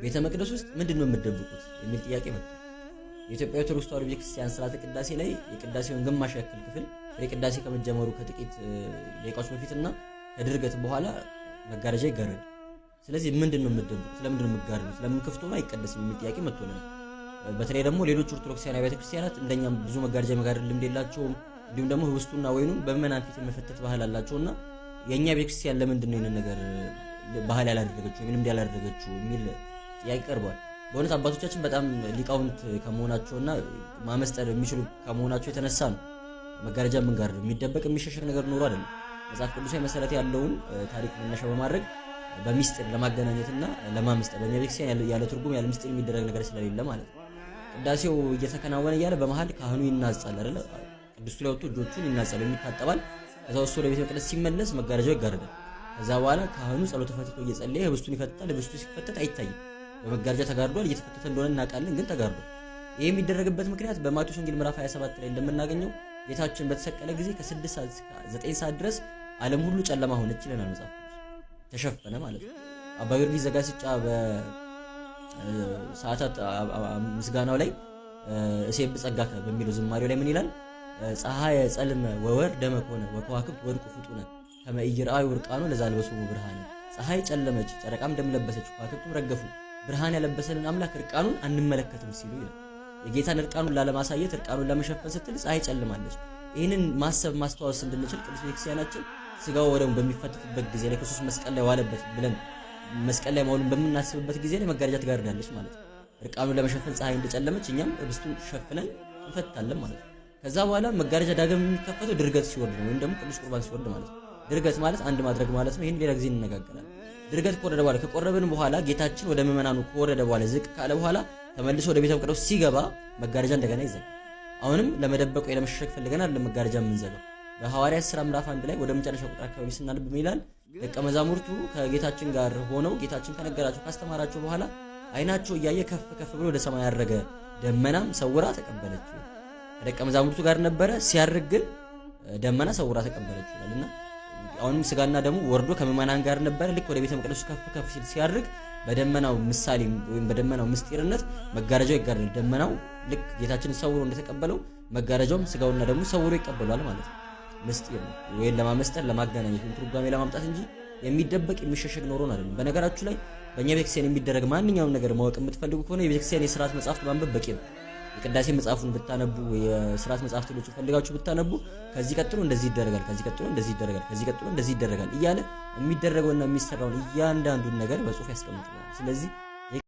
ቤተ መቅደስ ውስጥ ምንድን ነው የምትደብቁት የሚል ጥያቄ መጥቷል። የኢትዮጵያ ኦርቶዶክስ ተዋሕዶ ቤተክርስቲያን ስርዓተ ቅዳሴ ላይ የቅዳሴውን ግማሽ ያክል ክፍል ፍሬ ቅዳሴ ከመጀመሩ ከጥቂት ደቂቃዎች በፊትና ከድርገት በኋላ መጋረጃ ይጋረዳል። ስለዚህ ምንድን ነው የምትደብቁት? ለምንድን ነው የምትጋርዱት? ለምን ክፍት ሆኖ አይቀደስም የሚል ጥያቄ መጥቶልናል። በተለይ ደግሞ ሌሎች ኦርቶዶክሳውያን አብያተ ክርስቲያናት እንደኛም ብዙ መጋረጃ የመጋረድ ልምድ የላቸውም። እንዲሁም ደግሞ ህብስቱና ወይኑን በምዕመናን ፊት የመፈተት ባህል አላቸውና የእኛ ቤተክርስቲያን ለምንድን ነው ይህንን ነገር ባህል ያላደረገችው ወይም ልምድ ያላደረገችው የሚል ጥያቄ ቀርቧል። በእውነት አባቶቻችን በጣም ሊቃውንት ከመሆናቸውና ማመስጠር የሚችሉ ከመሆናቸው የተነሳ ነው መጋረጃ የምንጋርደው። የሚደበቅ የሚሸሸግ ነገር ኖሮ አይደለም። መጽሐፍ ቅዱሳዊ መሰረት ያለውን ታሪክ መነሻ በማድረግ በሚስጥር ለማገናኘትና ለማመስጠር በእኛ ቤተክርስቲያን ያለ ትርጉም ያለ ምስጢር የሚደረግ ነገር ስለሌለ ማለት ነው። ቅዳሴው እየተከናወነ እያለ በመሀል ካህኑ ይናጻል አይደለ? ቅዱስ ላይ ወጥቶ እጆቹን ይናጻል ወይም ይታጠባል። ከዛ ወስዶ ወደ ቤተ መቅደስ ሲመለስ መጋረጃው ይጋረዳል። ከዛ በኋላ ካህኑ ጸሎተ ፈትቶ እየጸለየ ህብስቱን ይፈታል። ህብስቱ ሲፈተት አይታይም። በመጋረጃ ተጋርዷል። እየተፈተተ እንደሆነ እናውቃለን፣ ግን ተጋርዷል። ይህ የሚደረግበት ምክንያት በማቴዎስ ወንጌል ምዕራፍ 27 ላይ እንደምናገኘው ጌታችን በተሰቀለ ጊዜ ከ6 ሰዓት እስከ 9 ሰዓት ድረስ ዓለም ሁሉ ጨለማ ሆነች ይለናል መጽሐፍ ቅዱስ። ተሸፈነ ማለት ነው። አባ ጊዮርጊስ ዘጋስጫ በሰዓታት ምስጋናው ላይ እሴብ ጸጋከ በሚለው ዝማሬው ላይ ምን ይላል? ፀሐየ ጸልመ ወወር ደመ ኮነ ወከዋክብት ወድቁ ፍጡነ ከመ ኢይርአዩ እርቃኑ ለዛልበሶሙ ብርሃነ። ፀሐይ ጨለመች፣ ጨረቃም ደም ለበሰች፣ ከዋክብቱም ረገፉ፣ ብርሃን ያለበሰንን አምላክ እርቃኑን አንመለከትም ሲሉ ይላል። የጌታን እርቃኑን ላለማሳየት እርቃኑን ለመሸፈን ስትል ፀሐይ ጨልማለች። ይህንን ማሰብ ማስተዋወስ እንድንችል ቅዱስ ቤተክርስቲያናችን ስጋው ወደሙ በሚፈተትበት ጊዜ ላይ ክርስቶስ መስቀል ላይ ዋለበት ብለን መስቀል ላይ መዋሉን በምናስብበት ጊዜ ላይ መጋረጃ ትጋርዳለች ማለት ነው። እርቃኑን ለመሸፈን ፀሐይ እንደጨለመች እኛም ህብስቱን ሸፍነን እንፈታለን ማለት ነው። ከዛ በኋላ መጋረጃ ዳግም የሚከፈተው ድርገት ሲወርድ ነው፣ ወይም ደግሞ ቅዱስ ቁርባን ሲወርድ ማለት ነው። ድርገት ማለት አንድ ማድረግ ማለት ነው። ይህን ሌላ ጊዜ እንነጋገራለን። ድርገት ከወረደ በኋላ ከቆረብን በኋላ ጌታችን ወደ ምዕመናኑ ከወረደ በኋላ ዝቅ ካለ በኋላ ተመልሶ ወደ ቤተ መቅደሱ ሲገባ መጋረጃ እንደገና ይዘጋል። አሁንም ለመደበቅ ወይ ለመሸሸግ ፈልገን አይደለም መጋረጃ የምንዘጋው። በሐዋርያት ሥራ ምዕራፍ 1 ላይ ወደ መጨረሻ ቁጥር አካባቢ ስናነብ ምን ይላል? ደቀ መዛሙርቱ ከጌታችን ጋር ሆነው ጌታችን ከነገራቸው ካስተማራቸው በኋላ ዓይናቸው እያየ ከፍ ከፍ ብሎ ወደ ሰማይ ያረገ፣ ደመናም ሰውራ ተቀበለችው። ከደቀ መዛሙርቱ ጋር ነበረ፣ ሲያርግ ግን ደመና ሰውራ ተቀበለችው ይላልና አሁንም ስጋና ደሙ ወርዶ ከምዕመናን ጋር ነበረ። ልክ ወደ ቤተ መቅደሱ ከፍ ከፍ ሲል ሲያርግ በደመናው ምሳሌ ወይም በደመናው ምስጢርነት መጋረጃው ይጋረዳል። ደመናው ልክ ጌታችን ሰውሮ እንደተቀበለው መጋረጃውም ስጋውና ደሙ ሰውሮ ይቀበሏል ማለት ነው። ምስጢር ነው ወይም ለማመስጠር ለማገናኘት ወይም ትርጓሜ ለማምጣት እንጂ የሚደበቅ የሚሸሸግ ኖሮን አይደለም። በነገራችሁ ላይ በእኛ ቤተክርስቲያን የሚደረግ ማንኛውም ነገር ማወቅ የምትፈልጉ ከሆነ የቤተክርስቲያን የስርዓት መጽሐፍት ማንበብ በቂ ነው። የቅዳሴ መጽሐፉን ብታነቡ፣ የስርዓት መጽሐፍቶችን ፈልጋችሁ ብታነቡ ከዚህ ቀጥሎ እንደዚህ ይደረጋል፣ ከዚህ ቀጥሎ እንደዚህ ይደረጋል፣ ከዚህ ቀጥሎ እንደዚህ ይደረጋል እያለ የሚደረገውና የሚሰራውን እያንዳንዱን ነገር በጽሁፍ ያስቀምጥልናል። ስለዚህ